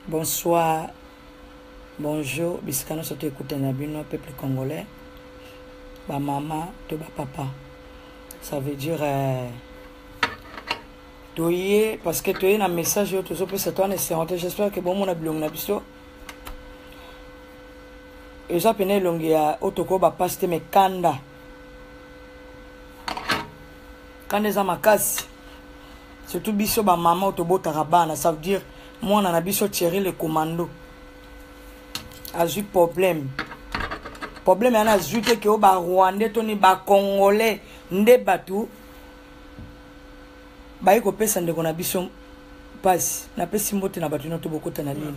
Bonsoir, bonjour, bisika nyonso to ekutana na bino peuple congolais, ba mama to ba papa. Ça veut dire euh, toye parce que toye na message oyo tozopesa to wana esengo te. J'espère que bomona bilongi na biso eza pene elongi ya oyo tokoyo bapasi te me kanda kanda eza makasi surtout biso ba mama oyo tobotaka bana ça veut dire mwana na biso Thierry le commando azwi problème problème yana azwi te ke oyo ba rwandais to ni ba congolais nde bato baye kopesa ndeko na biso mpasi napesi mbote na bato nyonso bokota na lini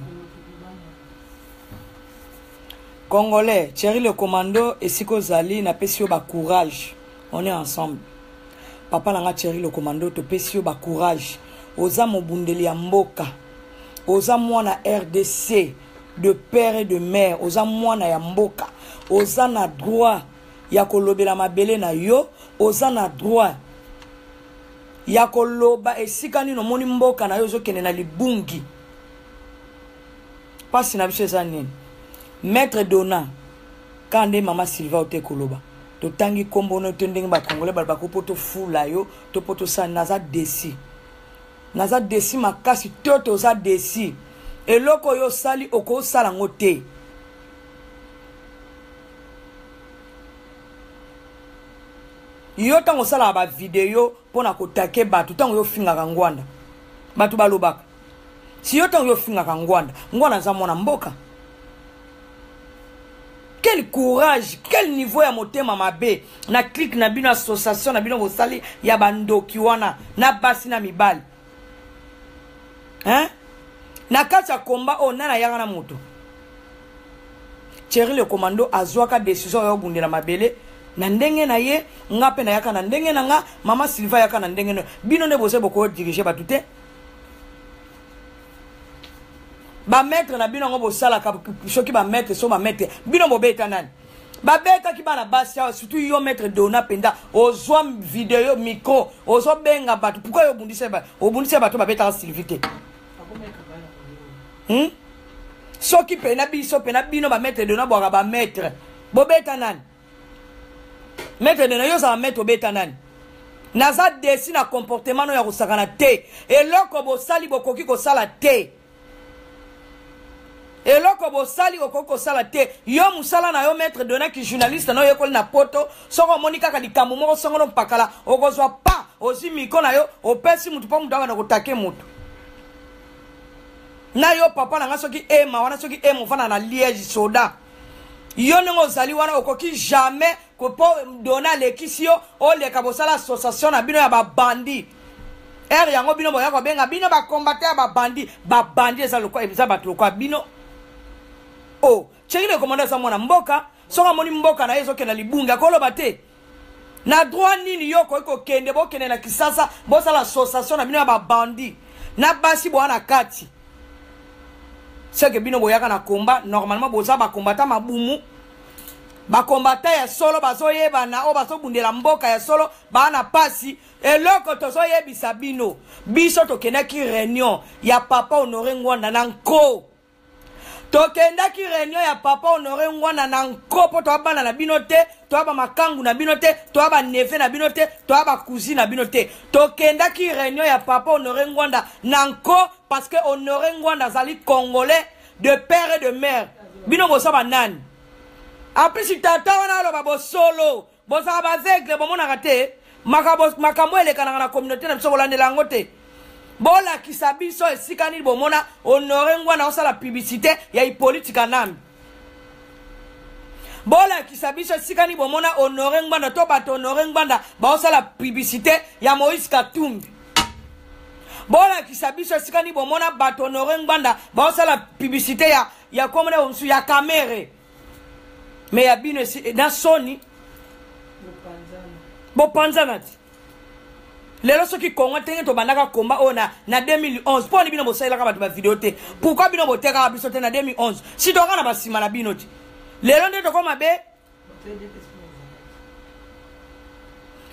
congolais Thierry le commando esika ozali napesi yo ba courage on est ensemble Papa na nga Thierry le commando topesi yo ba courage oza mobundeli ya mboka oza mwana RDC de père et de mère oza mwana ya mboka oza na droit ya kolobela mabele na yo oza na droit ya koloba esika nini omoni mboka na yo ozokende na libungi mpasi na biso eza nini maître dona kaka nde mama silva ote koloba totangi nkombo no te ndenge bakongole balobaka mpo tofula yo to mpo tosala naza desi naza desi makasi to toza desi eloko oyo osali okosala yango te yo ntango osalaka bavideo mpo na kotake bato ntango yo ofingaka ngwanda bato balobaka si yo ntango yo ofingaka ngwanda ngwanda aza mwana mboka quel courage quel niveau ya motema mabe na clique na bino association na bino bosali ya bandoki wana na basi na mibali hein? na kati ya komba oyo nani ayaka na moto Thierry le commando azwaka decision ya obundela mabele na ndenge na ye nga mpe nayaka na ndenge na nga mama Sylvain ayaka na ndenge na bino nde bozali bokoyo dirige bato te bamaître na bino yango bosalaka soki bamaître so bamaître bino bobeta nani babetaki bana basi awa surtout yo maître dona mpenza ozwa video micro ozobenga bato pourkui yo obundisa obundisa bato babetaka sylvie te hmm? soki mpena biso mpena bino bamaître dona bwaka bamaître bobeta nani maître dona yo ozala maître obeta nani naza desi na comportement no ya kosakana te eloko bosali bokoki kosala te eloko bosali okoki kosala te yo mosala na yo maître donaki journaliste na oyekoli na poto soki omoni kaka likambo moko songolo mpakala okozwa pa ozwi miko na yo opesi motu mpo moto abanda kotake motu na yo papa na nga soki ema wana soki ema ofanda na liège soda yo ndenge ozali wana okoki jamais mpo dona alekisi yo oleka bosala association na bino ya babandi ere yango bino boya kobenga bino bakombate ya babandi babandi eza lokwa eza bato lokwa bino o oh, cheki le komanda aza mwana mboka soki amoni mboka na ye ezokenda libungi akoloba te na droit nini yo okoki kokende bokende na kisasa bosala association na bino ya babandi na basi boya na kati seke bino boyaka na komba normalement boza bakombata mabumu bakombata ya solo bazoyebana oyo bazobundela mboka ya solo baa na pasi eloko tozoyebisa bino biso tokendaki réunion ya papa honore ngwanda na nko tokendaki réunion ya papa honore ngwanda na nko mpo toya bana na bino te toya bamakangu na bino te toya baneve na bino te toya bacousine na bino te tokendaki réunion ya papa honore ngwanda na nko parce que honore ngwanda azali congolais de père et de mère bino boza banani apesi tata wana aloba bosolo bozala bavegle bomonaka te makambo elekanaka na communauté na biso bolandela yango te bolakisa biso esika nini bomona honore ngwana osala publicité ya hippolyte kanambe bolakisa biso esika nini bomona honore ngbanda to bato honore ngbanda baosala publicité ya moïse katumbi bolakisa biso esika nini bomona bato honore ngbanda baosala publicité ya ya komona mosusu ya kamere me ya bino esi na soni bopanzana ti lelo soki kongo ndenge tobandaka komba oyo na, na 2011 mpo ni bino bosalelaka bato bavideo te pourkui bino botekaka biso te na 2011 si toka na basima na bino ti lelo nde tokoma be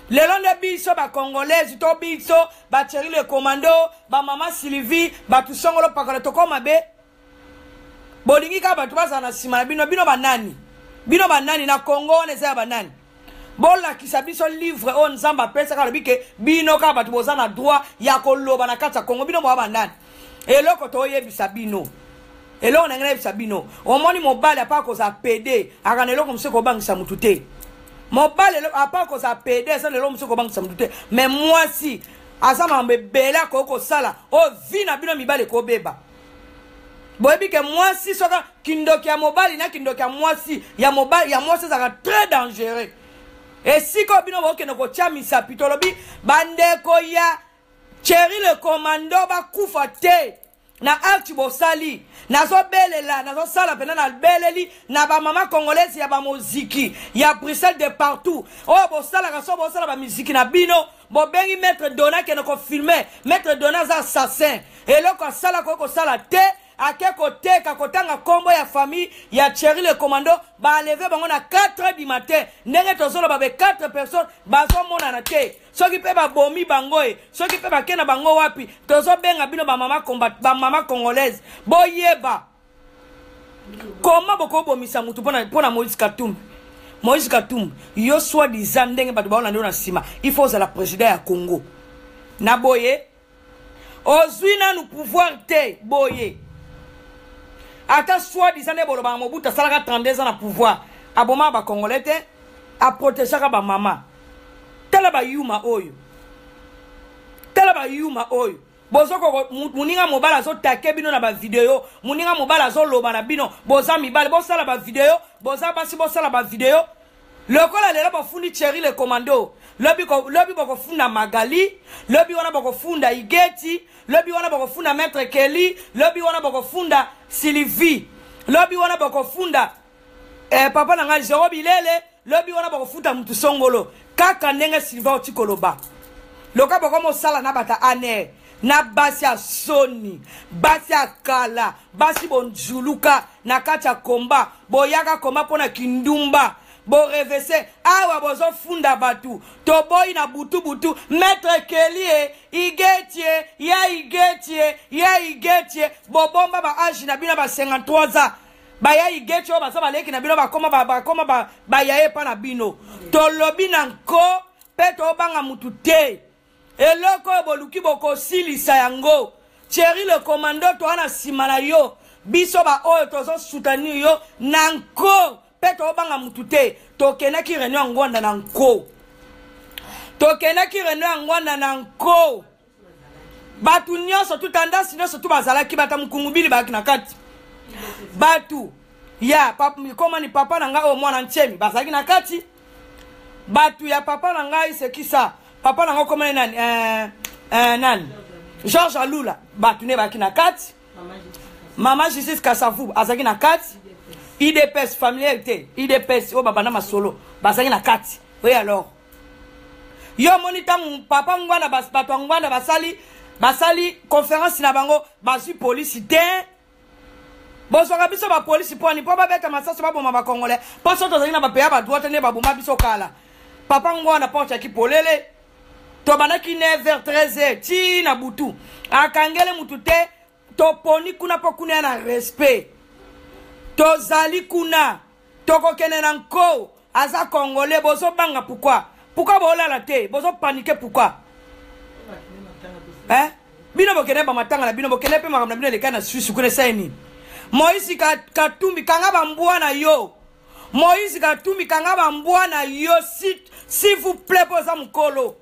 lelo nde biso bacongolaise to biso bacheri le commando bamama sylvie bato songolo pakala tokoma be. Bolingi kaka bato bazala na nsima na bino. Bino banani? Bino banani na Congo wana eza ya banani? Bolakisa biso livre oyo Nzambe apesaka, alobi ke bino kaka bato boza na droit ya koloba na kati ya Congo. Bino boa banani? Eloko toyebisa bino, eloko na ngai nayebisa bino, omoni mobali apa kozala pede, aka na eloko mosusu ekobangisa motu te. Mobali apa kozala pede, eza na eloko mosusu ekobangisa motu te. Me mwasi aza makambo ebele akoki kosala oyo vi na bino mibali ekobeba. Boyebi ke mwasi soka kindoki ya mobali na kindoki ya mwasi ya mobali ya mwasi ezalaka très dangereux. Esika oyo bino bokende kotya misapi, tolobi bandeko ya Thierry le commando bakufa te na acte bosali. Nazobelela, nazosala mpena, nabeleli na bamama congolaise ya bamoziki ya Bruxelles de partout oyo bosalaka, so bosala bamiziki na bino, bobengi maître Dona kende kofilme. Maître Dona aza assassin, eloko asala koki kosala te. Ake koteka kotanga nkombo ya famille ya Thierry le commando, baleve bango na 4 heures du matin. Ndenge tozoloba be 4 personnes bazomonana te, soki mpe babomi bango e, soki mpe bake na bango wapi. Tozobenga bino bamama combat, bamama congolaise, boyeba koma bokobomisa mutu mpo na Moïse Katumbi. Moïse Katumbi, yo soi disant ndenge bato baolanda yo na nsima, il faut ozala président ya Congo na boye. Ozwi nanu pouvoir te boye, ata soi disant nde bolobaka Mobutu asalaka 32 ans na pouvoir, abomaka bacongolais te, aprotegeaka bamama. Tala bayuma oyo, tala bayuma oyo bozoko. Moninga mobali azotake bino na bavideo, moninga mobali azoloba na bino. Boza mibali, bosala bavideo, boza basi, bosala bavideo. Lokola lelo bafundi Thierry le commando, lobi, lobi bokofunda Magali, lobi wana bokofunda Igeti, lobi wana bokofunda maître Kelly, lobi wana bokofunda Sylvie, lobi wana bokofunda papa na ngai Jero Bilele, lobi wana bokofuta mutu songolo. Kaka ndenge Sylvain oti koloba, loka bokomosala na bata aner na basi ya soni, basi ya kala, basi bonzuluka na kati ya komba, boyaka komba mpo na kindumba, borevese awa, bozofunda bato. Toboyi na butu butu. Maître Kelie Igetie ya Igetie ya Igetie, bobomba ba age na bino ba 53 ans. Baya Igetie oyo baza baleki na bino, bakoma bakoma bayaye epa na bino. Tolobi na nko mpe tobanga mutu te. Eloko oyo boluki bokosilisa yango. Thierry le commando, toa na nsima na yo. Biso baoyo tozosoutenir yo na nko mpe tobanga mutu te. Tokendaki réunion ya Ngwanda na nko, tokendaki réunion ya Ngwanda na nko. Bato nyonso tu, tendance nyonso tu bazalaki, bata mokungubili bazalaki na kati, bato ya komani papa na ngai oyo mwana Ntiemi bazalaki na kati, bato ya papa na ngai sekisa papa na ngai okomani nani, nani, Georges Alula, bato ne bazalaki na kati. Mama Justice Kasavu azalaki na kati, IDPS familial te, IDPS oyo babanda masolo bazalaki na kati. Oye alors yo omoni ntango papa Ngwanda, bato ya Ngwanda basali conférence na bango, bazwi polisi te. Bozwaka biso bapolisi mponi mpo babeta masasi, baboma bacongolais? Mpo so tozalaki na bapeya badroit te nde baboma biso kala. Papa Ngwanda porte yaki polele, tobandaki 9h 13h ti na butu, akangele mutu te. Toponi kuna mpo kuna ya na respect, tozali kuna, tokokende na nko. Aza congolais, bozobanga pourquoi? Pourquoi bolala te? Bozopanike pourquoi, hein? Bino bokende bamatanga na bino, bokende mpe makambo na bino eleka na Suisse kuna, esali nini? Moïse Katumbi, kanga bambwa na yo. Moïse Katumbi, kanga bambwa na yo, s'il vous plaît, mpo oza mokolo.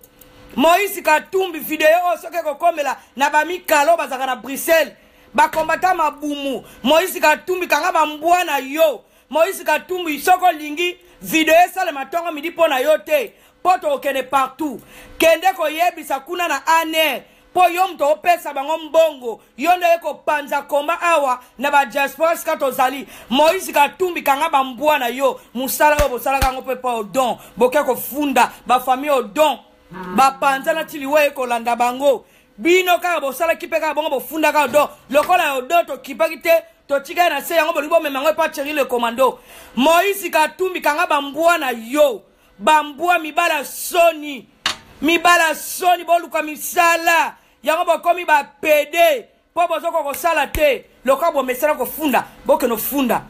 Moïse Katumbi, video oyo soki ekokomela na bamikalo bazalaka na Bruxelles, bakombata mabumu. Moïse Katumbi, kanga bambwa na yo. Moïse Katumbi, soki olingi video esalema ntongo midi mpo na yo te, mpo tokokende partout. Kende koyebisa kuna na aner, mpo yo moto opesa bango mbongo, yo nde oye kopanza koma awa na badiaspora sika tozali. Moïse Katumbi, kanga bambwa na yo. Mosala oyo bosalaka yango mpe mpo Odon, boke kofunda bafamille Odon, bapanzana ti liwa ekolanda bango. Bino kaka bosalaki mpe kaka bongo, bofundaka Odon. Lokola ya Odon tokipaki te, totikali na se yango, bolingi bomema yango epa Thierry le commando. Moïse Katumbi, kanga bambwa na yo, bambwa mibala soni, mibala soni. Boluka misala yango, bokomi bapede mpo bozokoka kosala te. Lokola bomesana kofunda, bokende kofunda.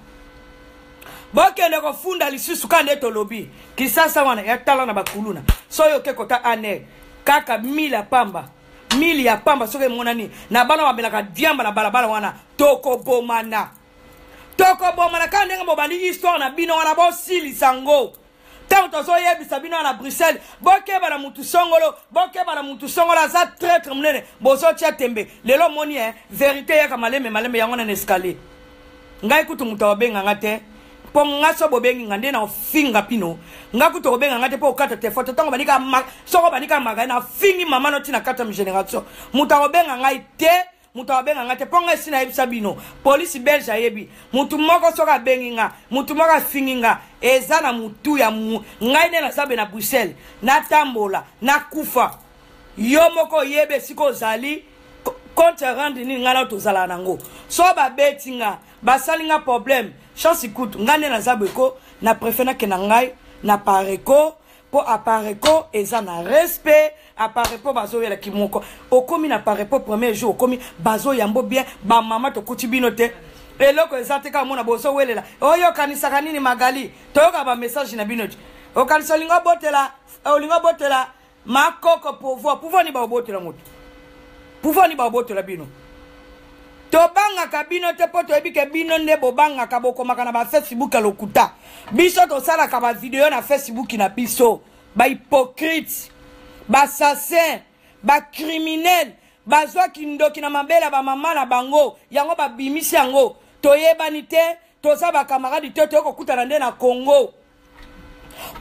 Bokende kofunda lisusu kaka nde tolobi. Kisasa wana ya tala na bakuluna. Soki oke kota aner kaka mile ya pamba. Mile ya pamba soki emonani na bana bamelaka diamba na balabala wana tokobomana. Tokobomana kaka ndenge bobandi histoire na bino wana bosilisa ngo. Ntango tozoyebisa bino na Bruxelles, bokeba na mutu songolo, bokeba na mutu songolo, aza traitre monene, bozotia tembe. Lelo omoni eh, verite eyaka malembe malembe yango na escalier. Ngai kutu moto akobenga nga te mpo nga so bobengi nga nde na ofinga pino nga kutu okobenga nga te mpo okata telefone te ntango banika soko banika magai nafingi mama no ntina 4 génération moto akobenga ngai te moto abenga nga te mpo nga esi nayebisa bino polisi belge ayebi motu moko soki abengi nga motu moko afingi nga eza na motu ya mu ngai nde naza be na bruxelles natambola nakufa yo moko oyebi esika ozali compte rendre nini ngai nao tozalaka nango so babeti nga basali nga problème chance kutu ngai nde naza boye ko na préfère nakenda ngai na pareco po apareco eza na respect apareco bazoyela kimoko okomi na apareco premier jour okomi bazoyambo bien bamama tokuti bino te eloko eza te kaka mona bozowelela oyo okanisaka nini magali toyoka bamessage na bino te okanisa olingi obotela olingi obotela makoko pouvoir pouvoir ni baobotela moto pouvoir ni baobotela bino tobangaka bino te mpo toyebi ke bino nde bobangaka bokomaka na bafacebook ya lokuta biso tosalaka bavideo na facebook na biso bahypocrite bassassin bacriminel bazwa kindoki na mabele ya bamama na bango yango babimisi yango toyebani te toza bakamaradi te toyei kokutana nde na congo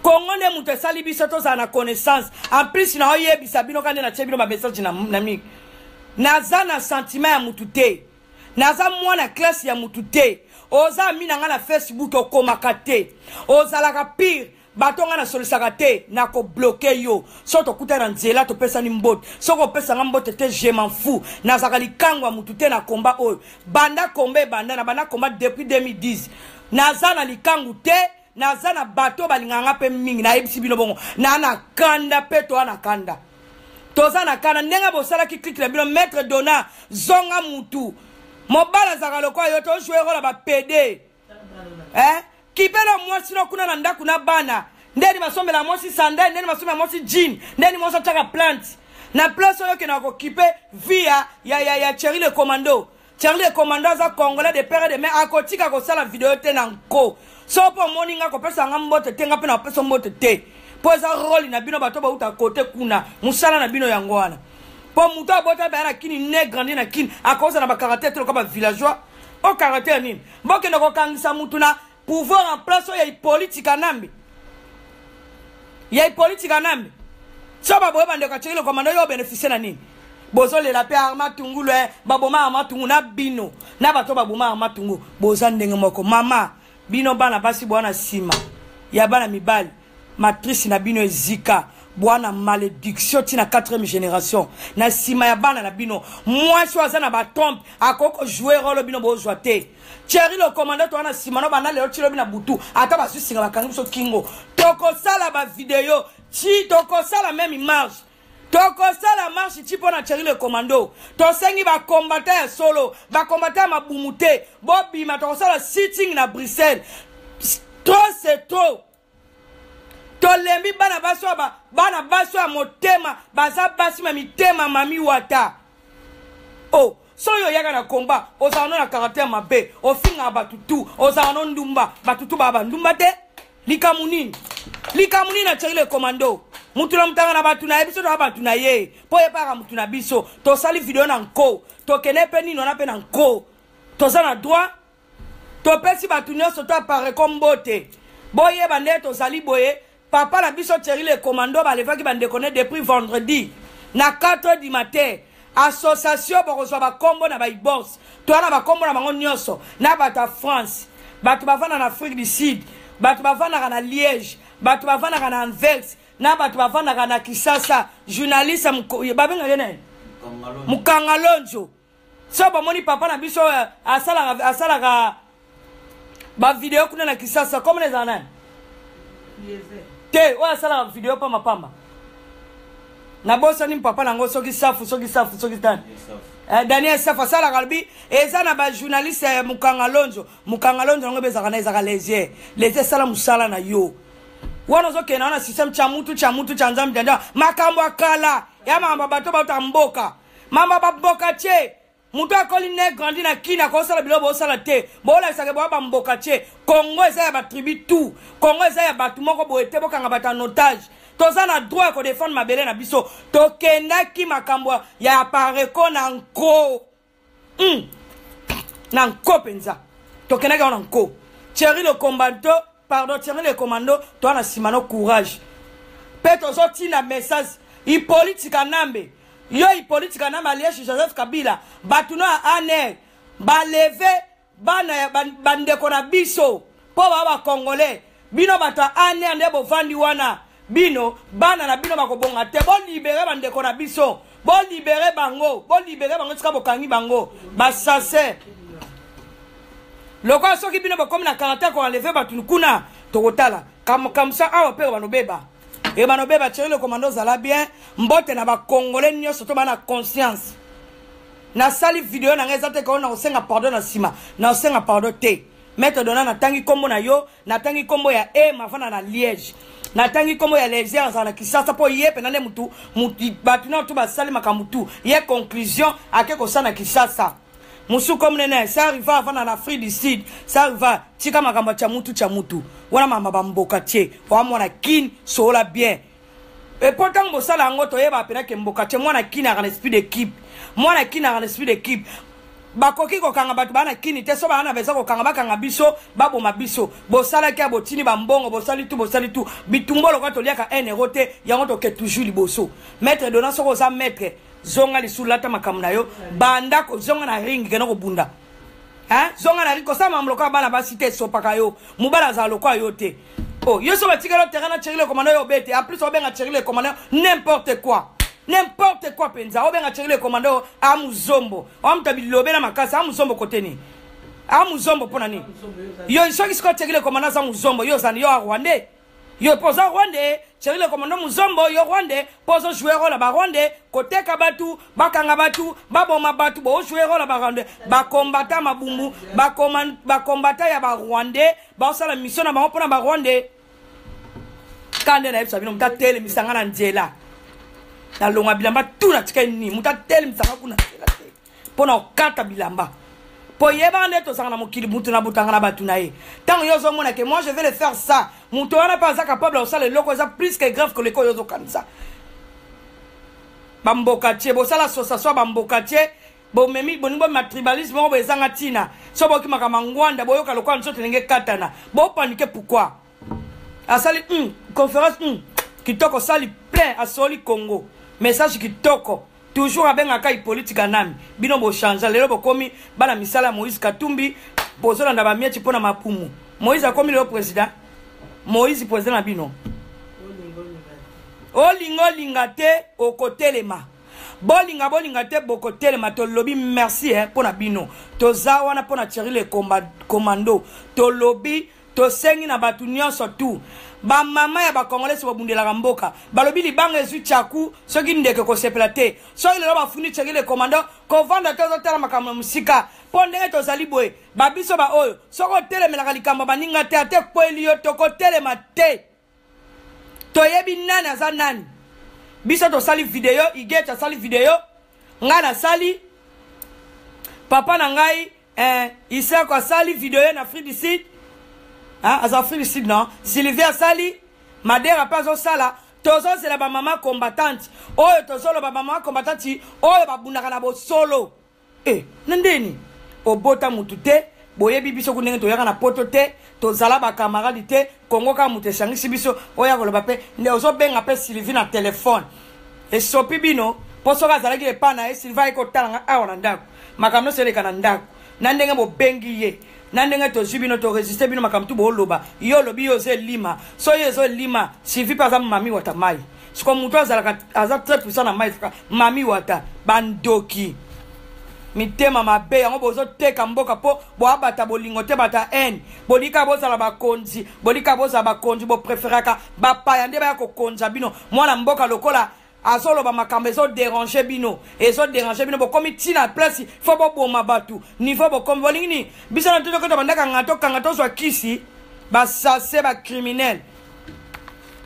Congo nde moto esali biso tozala na connaissance. En plus na oyebisa bino kande na tie bino ba message na na mi. Naza na sentiment ya mutu te. Naza mwana classe ya mutu te. Oza ami na nga na Facebook okomaka te. Ozalaka pire. Bato nga nasolisaka te nakobloke yo soki tokuta na nzela topesani mbote soki opesa nga mbote te je m'en fous nazalaka likango ya mutu te na komba oyo banda komba ebanda na banda komba depuis 2010 naza na likangu te naza na bato balingaka nga mpe mingi nayebisi bino bongo na na kanda mpe toa na kanda toza na kanda ndenge bosalaki clique na bino maître dona zonga mutu mobali azalaka lokola yo tojoue role ya bapede eh? kibela mwasi no kuna na ndako na bana ndeni basombela mwasi sandale ndeni basombela mwasi jean ndeni mwasi atiaka plante na place oyo okendaka kokipe vie ya, ya, ya, ya cheri le commando Charlie le commando aza congolais de père et de mère akotika kosala video te na nko so mpo omoni nga kopesa nga mbote te nga mpe napesa mbote te mpo eza role na bino bato bauta kote kuna mosala na bino yango wana mpo moto abota baya na kini ne grandi na kini akozala na bacaractère te lokola bavillageois o caractère nini bokende kokangisa motu na pouvoir en place oyo ya Hippolyte Kanambe ya Hippolyte Kanambe so baboye bandeko ya Tshilombo komanda yo bénéficier na nini bozolela mpe arma tungulu eh, baboma arma tungu na bino na bato baboma arma tungu boza ndenge moko mama bino bana basi bwana nsima ya bana mibali matrice na bino ezika bwana malédiction ti na 4e génération na nsima ya bana na bino mwasi oyo aza na batrompe akoki kojoue role bino bozwa te Thierry le commandant toza na nsima no banda lelo ti lobi na butu ata bazwi singa bakangi biso kingo tokosala bavideo ti tokosala meme marche tokosala marche ti mpo na Thierry le commando tosengi bakombata ya solo bakombata ya mabumu te bobima tokosala sitting na Bruxelles trop c'est trop tolembi bana basi oyo bana basi oyo ya motema baza basi ma mitema mami wata o oh, soki oyaka na komba ozala no na caractère mabe ofingaka bato tu ozala no ndumba bato tu baa bandumba te likambo nini likambo nini na le commando mutu na mutanga na bato na ye biso toya bato na ye mpo ye mpaka mutu na biso tosali video na nko tokende mpe nini wana mpe na nko toza na droit topesi bato nyonso to apareko mbote boyeba nde tozali boye papa na biso Thierry le commando balevaki bandeko ne depuis vendredi na 4 heures du matin association bokozwa bakombo na baibors toya na bakombo na bango nyonso na bato ya france bato bavanda na afrique du sud bato bavandaka na liège bato bavandaka na anvers na bato bavandaka na kisasa journaliste babengaka ye nani mukangalonjo so bomoni papa na biso eh, asalaka asalaka bavideo kuna na kisasa komona ezala nani te oyo asalaka video pamba pamba nabosani papa nango soki safu soki safu soki tani Eh, Daniel Safa asalaka alobi eza na bajournaliste ya mokanga lonzo. Mokanga lonzo yango mpe ezalaka na ezalaka léger léger. Sala mosala na yo wana ozokende wana système tya mutu tya mutu tya nzambe tya makambo ya kala ya makambo ya bato bauta mboka mama bamboka tie. Moto akoli ne grandi na kina akosala biloko bosala te. Bolakisaka boya bamboka tie. Congo eza ya batribu tout. Congo eza ya bato moko boye te. Bokanga bato en otage. Toza na droit ya kodefendre mabele na biso. Tokendaki makambo ya apareko na nko. Na nko mpenza. Tokendaki yango na nko. Thierry le combattant, pardon, Thierry le commando, toa na nsima no courage. Mpe tozotinda message Hippolyte Kanambe. Yo Hippolyte Kanambe alias Joseph Kabila, bato no ya ANR baleve bana ya bandeko na biso mpo baa bacongolais. Bino bato ya ANR nde bovandi wana, bino bana na bino bakobonga te. Bolibere bandeko na biso, bolibere bango, bolibere bango esika bokangi bango basase. Lokola soki bino bokomi na caractère koenleve bato kuna, tokotala kamsa awa mpe banobeba e banobeba. Thierry le commando, ozala bien. Mbote na bacongolais nyonso to bana conscience. Nasali video na ngai eza te kao na kosenga pardon na nsima, na kosenga pardon te. Maître Dona, natangi nkombo na yo, natangi nkombo ya e mavanda na Liège, natangi nkombo ya Léger azala na Kisasa, mpo ye mpena nde mutu bato na tu basali makambo tu ye conclusion ake kosala na Kisasa. Mosusu comme nene ça arriva avanda na Afrique du Sud. Ça arriva tika makambo ya mutu tya mutu wana, mama bamboka tie wamwana kin sola bien. Epo ntango bosala yango toyeba mpena ke mboka tie mwana kini aka na esprit d'équipe, mwana kini aka na esprit d'équipe. Bakoki kokanga bato baa na kini te. So baa na beza kokanga, bakanga biso, baboma biso. Bosalaki ya botini bambongo, bosali tu, bosali tu bitumba lokola toliaka 1 euro te. Yango toke toujours liboso. Maître Dona, soki oza maître, zonga lisusu, lata makambo na yo, banda zonga na ring, kende kobunda. Hein? Zonga na ring, kosala makambo lokola bana basi te. Esopaka yo, mobali azala lokola yo te. Oh, yo so batikela terrain na Thierry le commandant, yo obete. En plus obenga Thierry le commandant n'importe quoi, n'importe quoi mpenza. Obenga Thierry le commandant amuzombo, amuta bilobela makasi, amuzombo kote nini, amuzombo mpo na nini? Yo soki sikoyo Thierry le commandant aza muzombo, yo ozani yo arwandais, yo mpo oza rwandais. Thierry le commandant muzombo, yo rwandais mpo ozojouer role ya barwandais, koteka bato, bakanga bato, baboma bato. Bojouer role ya barwandais, bakombata mabumbu, bakombata ya barwandais, baosala mission na bango mpona barwandais. Ka nde nayebisa bino, moto atelemisanga na nzela, nalongwa bilamba tu natikali nini. Moto atelemisanga kuna nzela te mpona kokata bilamba, mpo yebaka nde tozalaka na mokili, mutu na butanga na bato na ye. Ntango yo ozomona ke moi je vais le faire ça, moto wana mpe aza capable ya kosala eloko eza plus que grave koleka oyo ozokanisa. Bamboka tie bosala association ya bamboka tie, bomemi boningi bomema tribalisme moko boye ezanga ntina. So bokimaka mangwanda, boyoka lokola nzoto ndenge ekatana, bopanike. Pourquoi asali conférence kitoko, sali plein, asoli Congo message kitoko. Toujours abengaka Hippolyte Kanambe. Bino bochange lelo, bokomi bana misala ya Moïse Katumbi, bozolanda bamieti mpo na mapumu. Moïse akomi lelo président, Moïse président na bino. Olinga olinga te, okotelema. Bolinga bolinga te, bokotelema. Tolobi merci mpo na bino. Toza wana mpo na Thierry le commando. Tolobi, tosengi na bato nyonso tu, bamama ya bacongolais babundelaka mboka. Balobi libanga ezwi tyaku, soki ndeke kosepela te. Soki lelo bafundi Thierry le commando, kovanda te, ozotala makambo na mosika, mpo ndenge tozali boye, babiso baoyo soki otelemelaka likambo baninga te, ate kweli yo, tokotelema te. Toyebi nani aza nani. Biso tosali video, Igeti asali video, ngai nasali, papa na ngai Isako asali video na Afrique du Sud. Ah, aza Afrique du Sud non, Sylvie asali, Madera mpe azosala. Tozozela bamama combattante oyo, tozoloba bamama combattante oyo babundaka na bosolo. E na ndeni obota mutu te, boyebi biso ku ndenge toyaka na poto te, tozala bakamaradi te. Kongo kaka moto esangisi biso. Oyo akoloba mpe nde ozobenga mpe Sylvie na telefone, esopi bino. Mpo soki azalaki epa na ye, Sylvie ayeki kotala nga awa na ndako, makambo nyonso eleka na ndako na ndenge bobengi ye, na ndenge tozwi bino, toresiste bino. Makambo tu booloba, yo olobi yo oza elima. So yo ezo elima, Sylvie mpe aza mami wata mai. Siko moto azalaka aza très puissant na mai, mami wata. Bandoki, mitema mabe, yango bozoteka mboka mpo boabata bolingo te, bata haine. Bolika bozala bakonzi, bolika bozala bakonzi, bopréféraka bapaya nde baya kokonza bino. Mwana mboka lokola Azoloba makambo ezo déranger bino, ezo déranger bino, bokomi ntina place fo boboma bato niveau bokomi bolingi nini? Biso na totokota bandaka nga tokanga tozwa kisi basase bacriminel.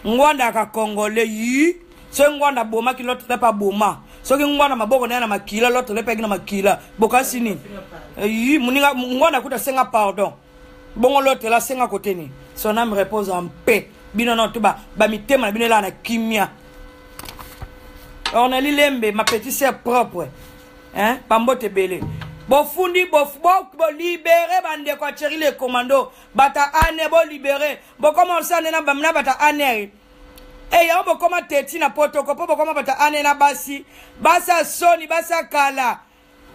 Ngwanda aka congolais yi soki Ngwanda abomaki l'autre lepe aboma, soki Ngwanda maboko na ye na makila, l'autre lepe ayaki na makila, bokasi nini? Yi moninga Ngwanda kuta asenga pardon, bongo l'autre la asenga kote nini? Son âme repose en paix. Bino na to ba mitema na bino elala na kimia. Orneli Lembe, ma petite sœur propre, hein, bambote ebele. Bofundi bo libere bandeko ya Thierry le commando, bata ane bo libere, bokoma osane na na bata ane. E yango bokoma teti na potoko po bokoma bata ane na basi, basa soni, basa kala.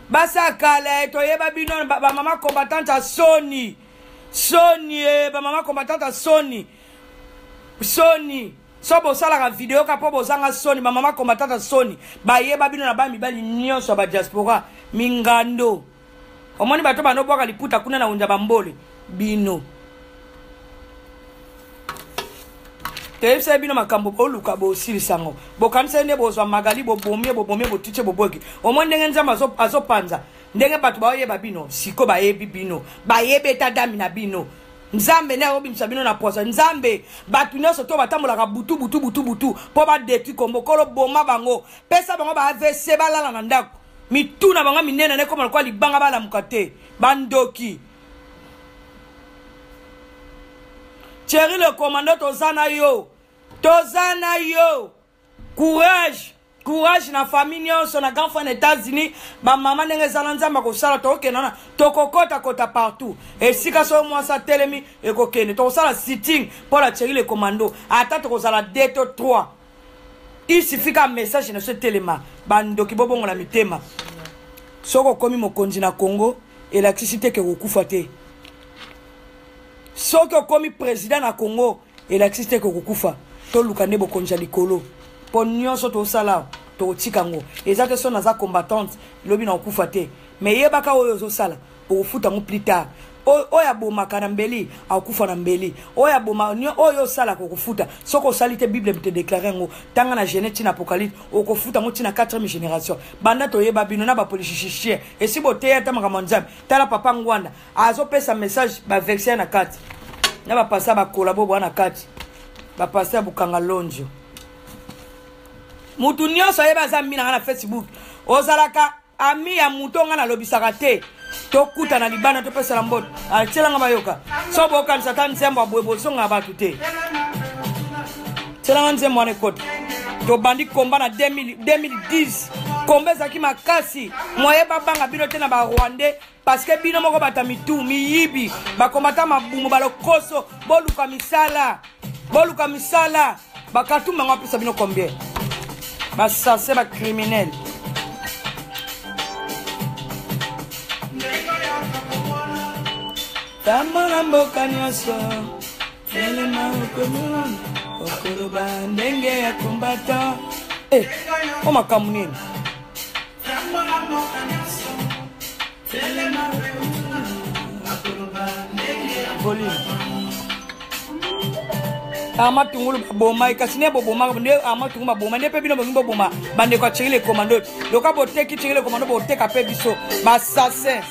Basa kala e toyeba bino ba, ba mama combattante ya soni. Soni e ba mama combattante ya soni. Soni. So bosalaka video ka po bozanga soni, ba mama combattante ya soni. Bayeba bino na ba mibali nyonso ya ba diaspora mingando. Omoni bato banobwaka liputa kuna na unja bambole bino. Toyebisaki bino makambo boluka bosilisa yango, bokanisaki nde bozwa Magali, bobomie bobomie botitie bobweki. Omoni ndenge Nzambe azopanza ndenge bato baoyeba bino siko, bayebi bino, bayebi eta dami na bino. Nzambe nde akobimisa bino na posa. Nzambe bato nyonso to batambolaka butu butu butu butu mpo badetruit kombo kolo, boma bango, pesa bango ba AVC, balala na ndako, mitu na bango minene na ekoma lokola libanga, balamuka te, bandoki. Thierry le commando, toza na yo, toza na yo, courage, courage na famille nyonso na grand frère na États-Unis, bamama ndenge eza na Nzambe akosala, tokokende wana, tokokota-kota partout esika soki mwasi atelemi ekokende, tokosala sitting mpo na Thierry le commando, ata tokozala 2 to 3, il suffit ka message na so etelema. Bandoki bobongola mitema. Soki okomi mokonzi na Congo elakisi te ke kokufa te. Soki okomi président na Congo elakisi te ke kokufa. Toluka nde bokonzi ya likolo mpo nyonso tosala tokotika yango. Eza te so naza combattante lobi na kokufa te, mais yebaka oyo ozosala okofuta yango plus tard. Oyo abomaka na mbeli akokufa na mbeli, oyo aboma oyo osalaka okofuta. Soki osali te, Bible te déclare yango, tanga na Genèse tina Apocalypse, okofuta yango tina 4e génération. Banda toyeba bino na bapoliticien esi boteya ata makambo ya Nzambe. Tala papa Ngwanda azopesa message baverse na kati na bapasa bakolabo bwa na kati bapasa ya bokanga lonjo. Mutu nyonso ayeba aza ami na nga na Facebook, ozalaka ami ya moto nga nalobisaka te, tokutana libanda topesana mbote, atielanga bayoka. So bokanisa ata nzembo ya boye bozongaka bato te, tielanga nzembo wana ekota. Tobandi komba na 2010, komba ezalaki makasi, moye babanga bino te na barwandais, parce que bino moko bata mitu miyibi, bakomata mabumu balokoso. Boluka misala, boluka misala. Bakatumba ngo apesa bino combien? Basase bacriminel. Tambola mboka nyonso, telema okomona okoloba ndenge ya combattant. Eh, o makambo nini? Volume. Armand Tungulu baboma, kasi nde bobomaka nde Armand Tungulu baboma nde mpe bino bolingi boboma bandeko ya Thierry le commando. Loka boteki Thierry le commando, boteka mpe biso bassassin.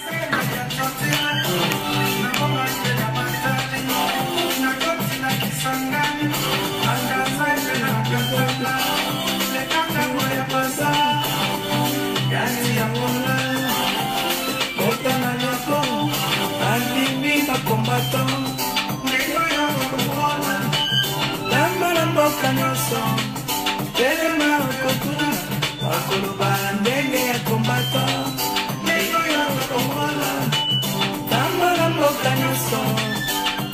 Mboka nyonso telema okotuna bakoloba ndenge ya combattant, ndenge oyo okomona. Tambola mboka nyonso,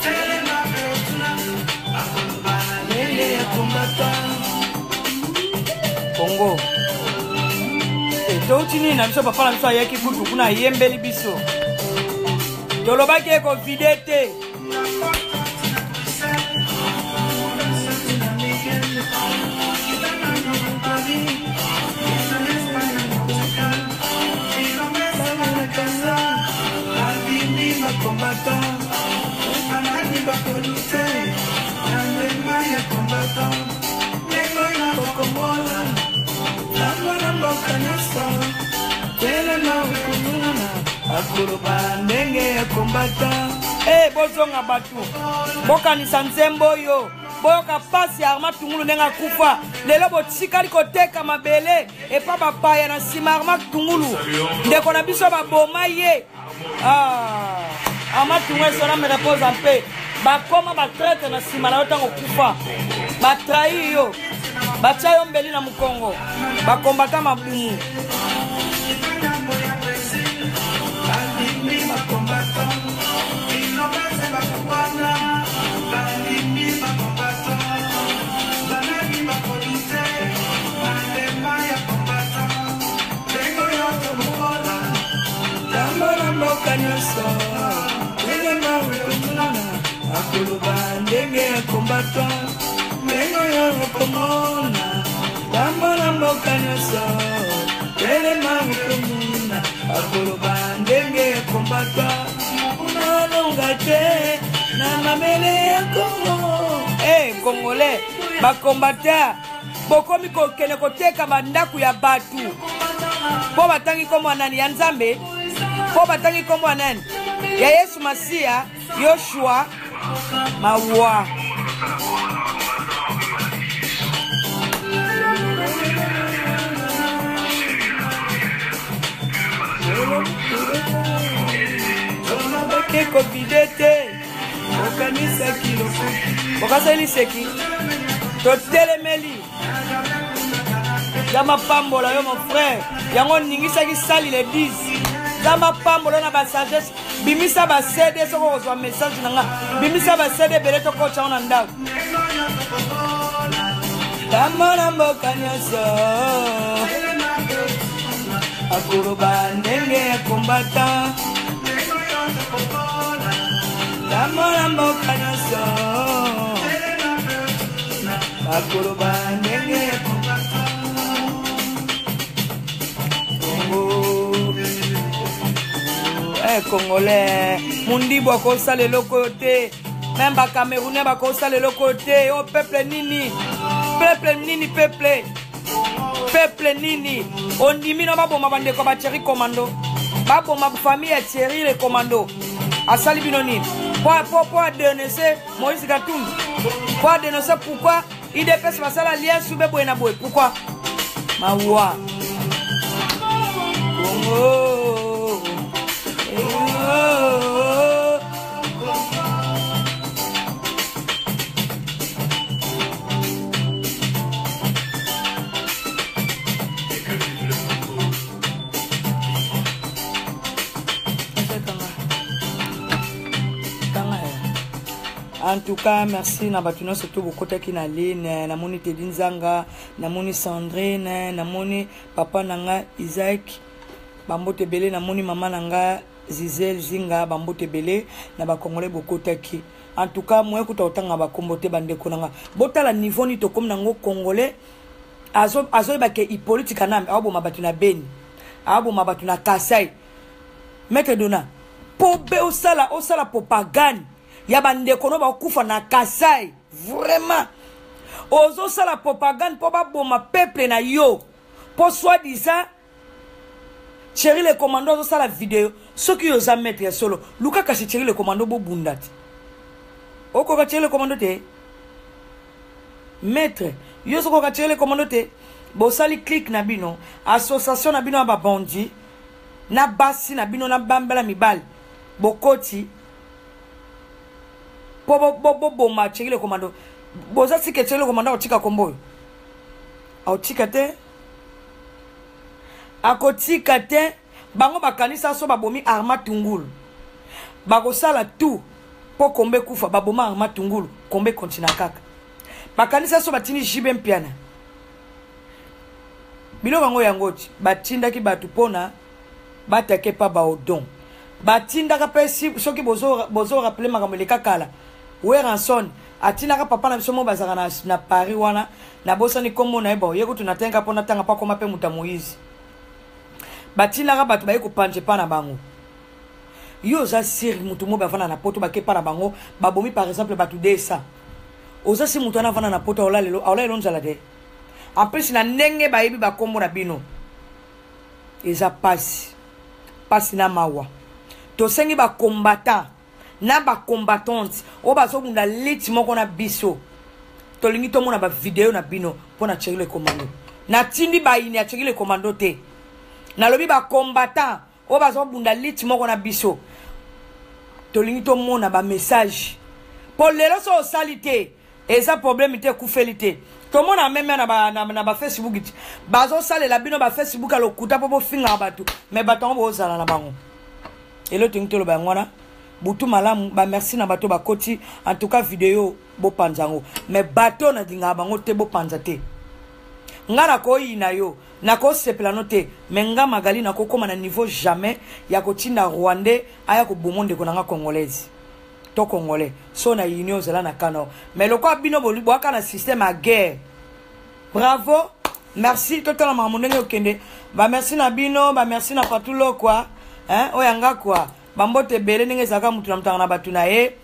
telema mpe otuna bakoloba ndenge ya combattant. Congo touti nini na biso? Papa na biso ayaki kutu kuna, ayembeli biso, tolobaki ekovide te. Akoloba ndenge ya kombata. Hey, eh, bozonga bato bokanisa nzembo oyo boyoka mpasi ya arma tungulu ndenge akufa lelo botikali koteka mabele epa bapaya na nsima arma tungulu ndeko na biso baboma ye ah, arma tungulu esona me repose en paix bakoma batraite na nsima na yo ntango okufa batrahi yo batya yo mbeli na mokongo bakombata mabumu Mboka nyonso telema okomona akoloba ndenge ya combattant ndenge oyo okomona tambola mboka nyonso telema okomona akoloba ndenge ya combattant nalonga te na mabele ya kongo hey, eh, congolais bacombattant bokomi kokende koteka bandako ya bato mpo batangi nkombo ya nani ya nzambe mpo batangi nkombo ya nani ya yesu masiya yoshua mawa Bake te okanisaki lokoki okasali liseki totelemeli nzambe apambola yo mon frère yango oningisaki sali le 10 nzambe apambola yo na basagesse bimisa ba cd soki okozwa message na nga bimisa ba cd ebele tokotya yango na ndako tambola mboka nyonso akoloba ndenge ya kombata tambola mboka nyonso akoloba ndenge ya kombata Congo eh, congolais mundibu akosala eloko oyo te meme bacamerounais bakosala eloko oyo te o oh, peuple nini peuple nini peuple peuple nini ondimi no baboma bandeko ba thierry commando baboma famille ya thierry le commando asali bino nini po po adenonce moïse katumbi po adenonce pourquoi idps basala lien sube boye na boye pourquoi mawa kongo En tout cas, merci na bato nyonso to bokotaki na ligne. Namoni Teddy Nzanga, namoni Sandrine, namoni papa na nga Isaac, bambote ebele, namoni mama na nga Zizel Zinga, bambote ebele na ba Congolais bokotaki. En tout cas, moyen kuta otanga ba kombo te bandeko na nga. Botala niveau ni tokomi nango Congolais azo azoyeba ke Hippolyte Kanambe aboma bato na Beni, aboma bato na Kasai. Maître Dona, po be osala osala propagande ya bandeko no bakufa na kasai vraiment ozosala propagande mpo baboma peuple na yo mpo soi disant cheri le commando azosala video soki yo oza maître ya solo luka kasi cheri le commando bobunda te okoka cheri le commando te maître yo ozokoka cheri le commando te bosali clique na bino association na bino ya babondi na basi na bino na bambela mibali bokoti po boboma bo, bo chekile komando boza sike chekile komando akotika kombo oyo akotika te akotika te bango bakanisa so babomi arma tungulu bakosala tout mpo kombe ekufa baboma arma tungulu kombe ekontina kaka bakanisa so batindi jibe mpiana biloko yango yango ti batindaki bato mpona batake pa baodon batindaka mpe soki bozo, bozo rappele makambo eleka kala weranson atindaka papa na biso moko bazalaka na, na paris wana nabosani nkombo na ye bon ye kutu natenga mpo natanga mpo akoma mpe moto ya moïse batindaka bato baye kopanje mpa na bango yo oza siri moto moko bavanda na poto bake mpa na bango babomi par exemple bato 200 oza si moto wana avanda na poto aola lelo nzala te en plus na ndenge bayebi bakombo na bino eza pasi pasi na mawa. Tosengi ba combattant na ba combattante oyo bazobunda liti moko na biso, tolingi tomona ba video na bino mpo na Thierry le Commando. Natindi bayini ya Thierry le Commando te, nalobi ba combattant oyo bazobunda liti moko na biso, tolingi tomona ba message mpo lelo so osali te eza problème te, ekufeli te. Tomona meme na ba, na, na ba Facebook ti bazosalela bino ba Facebook ya lokuta mpo bofingaka bato, me bato yango bozala na bango. Elo tolingi toloba yango wana. Butu malamu, ba merci na bato bakoti. En tout cas video bopanza yango, me bato nalingaka bango te, bopanza te. Nga nakoyina yo, nakosepela no te, me nga Magali nakokóma na niveau jamais ya kotinda rwandais aya koboma ndeko na nga congolaise to congolais. So na yini ozala na kano, mais lokola bino boaka na système ya guerre. Bravo, merci. Totala makambo ndenge okende. Bamerci na bino, bamerci na patulokwa oyo yanga kwa bambote ebele ndenge ezalaka motu na motanga na bato na ye.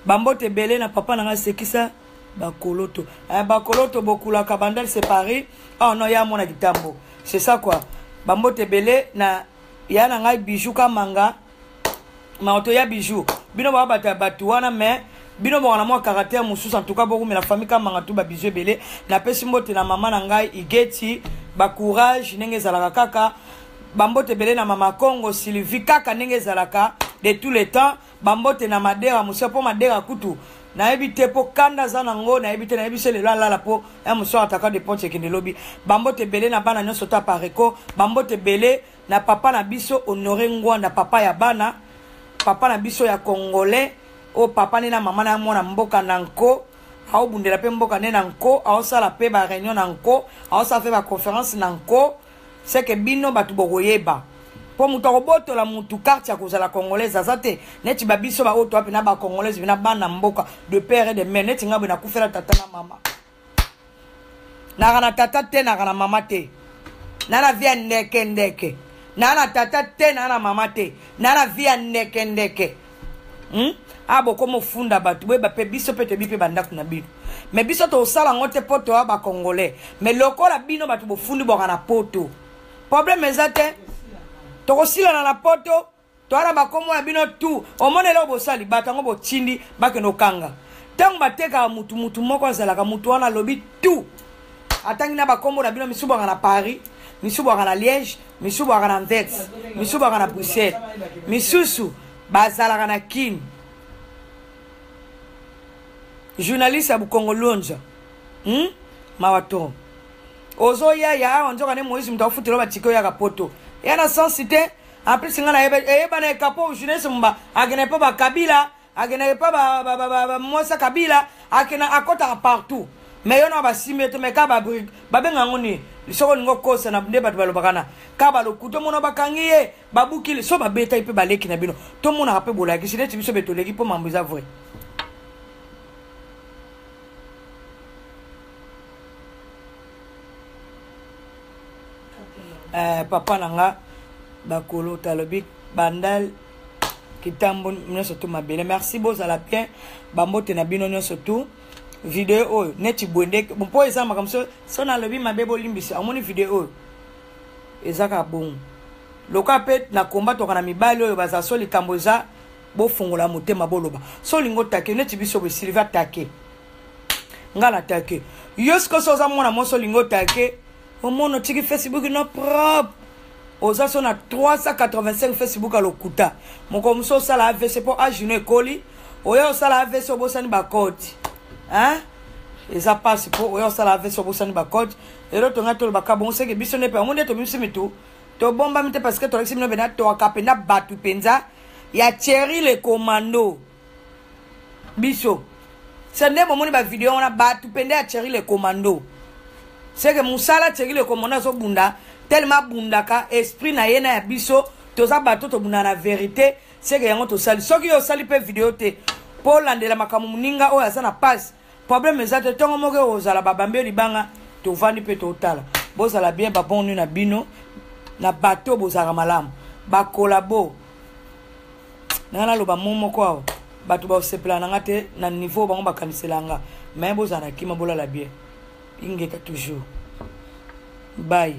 Bambote ebele na papa na ngai sekisa bakoloto, bakoloto bokulaka bandal, c'est Paris. Oh non, ya mona kitambo, c'est ça quoi. Bambote ebele na ya na ngai bijou kamanga maoto ya bijou. Bino baa bato ya bato wana, mais bino baka na mwa caractère mosusu. En tout cas bokumela famille kamanga tu babizu ebele. Napesi mbote na mama na ngai Igeti, bacourage ndenge ezalaka kaka. Bambote ebele na mama Congo Sylvie, kaka ndenge ezalaka de tous les temps. Bambote na Madera mosu, mpo Madera kutu nayebi te mpo kanda aza nango, nayebi te, nayebi se lelo alala mpo ya mosu ataka de ponte ekende lobi. Bambote ebele na bana nyonso ta pareko. Bambote ebele na papa na biso Honore Ngwanda, papa ya bana, papa na biso ya congolais oyo papa nde na mama na mwana mboka na nko aobundela mpe mboka nde na nko, aosala mpe bareunion na nko, aosala mpe baconférence na nko. Seke bino bato bokoyeba mpo moto akobotola motu carte ya kozala congolaise aza te. Neti babiso baoyo toa mpena bacongolaise, mpena bana mboka de père et de mère, neti ngai boye nakufela tata na mama, naka na tata te, naka na mama te, na na vie ya ndeke ndeke, na na tata te, na na mama te, na na vie ya ndeke ndeke, A bokoma ofunda bato, boyeba mpe biso mpe toyebi mpe bandako na bino, me biso tosala yango te mpo toya bacongolais. Me lokola bino bato bofundi bwaka na poto, problème eza te, tokosilana na poto. Toya na bakombo na bino tu, omona eloko bosali bato yango, botindi bakende okanga. Ntango batekaka mutu, mutu moko azalaka mutu wana alobi tu atangi na bakombo na bino. Misu bwaka na Paris, misu bwaka na Liège, misu bwaka na Anvers, misu bwaka na Bruxelles, misusu bazalaka na Kine. Journaliste ya Bukongo Lonja, Mawa to ozoyaya awa, nzoka nde Moïse moto afutela batike oyaka poto ya na sensi te. En plus nga nayeba eyebana ekapo journaliste mba akende mpo bakabila, akendeke mpo bamwasa Kabila, akenda akɔtaka partout. Mais yo na basimbi ye te, mais ka babenga yango nini? Soki olingi okosa na nde bato balobaka na ka balokuta, omona bakangi ye, babukili so babetaki mpe baleki na bino, tomonaka mpe bolakisi neti biso be toleki mpo mambo eza vrai. Papa na nga bakolo talobi bandal kitambo nyonso tu mabele. Merci, bozala bien, bambote na bino nyonso tu. Video oyo neti boye nde mpo eza makambo so, so nalobi mabe bolimbisa. Omoni video oyo eza kaka bongo, lokola mpe na komba toka na mibali oyo baza so likambo eza, bofongola motema, boloba. So olingi otake neti biso boye, Sylvie atake nga, na take yo. Sikoyo so oza mwana mwasi olingi otake, omona otiki Facebook no propre, oza so na 385 Facebook ya lokuta. Mokolo mosusu osala AVC mpo agino ekoli, oya osala AVC obosani bacode, hein? Eza mpasi mpo oya osala AVC obosani bacode. Elo tonga tolobaka bongo, seke biso nde mpe yango nde tobimisi mitu, tobombami te, parce que tolakisi bino mpena toaka mpenza bato mpenza ya Thierry le Commando. Biso se nde bomoni bavideo wana, bato mpenza ya Thierry le Commando, seke mosala Thierry le Commando azobunda, tellement abundaka esprit na ye na ya biso. Toza bato tobunda na vérité, seke yango tosali. Soki yo osali mpe video te mpo olandela makambo moninga oyo aza na pasi, problème eza te. Ntongo moko ozala babambi yo libanga, tovandi mpe totala. Bozala bien, babon nuit na bino na bato bozalaka malamu, bakolabo nanga. Naloba mo moko awa, bato basepela na nga te na niveau bango bakanisela nga, mais bozala na kima, bolala bien. Ingeta toujours, bye.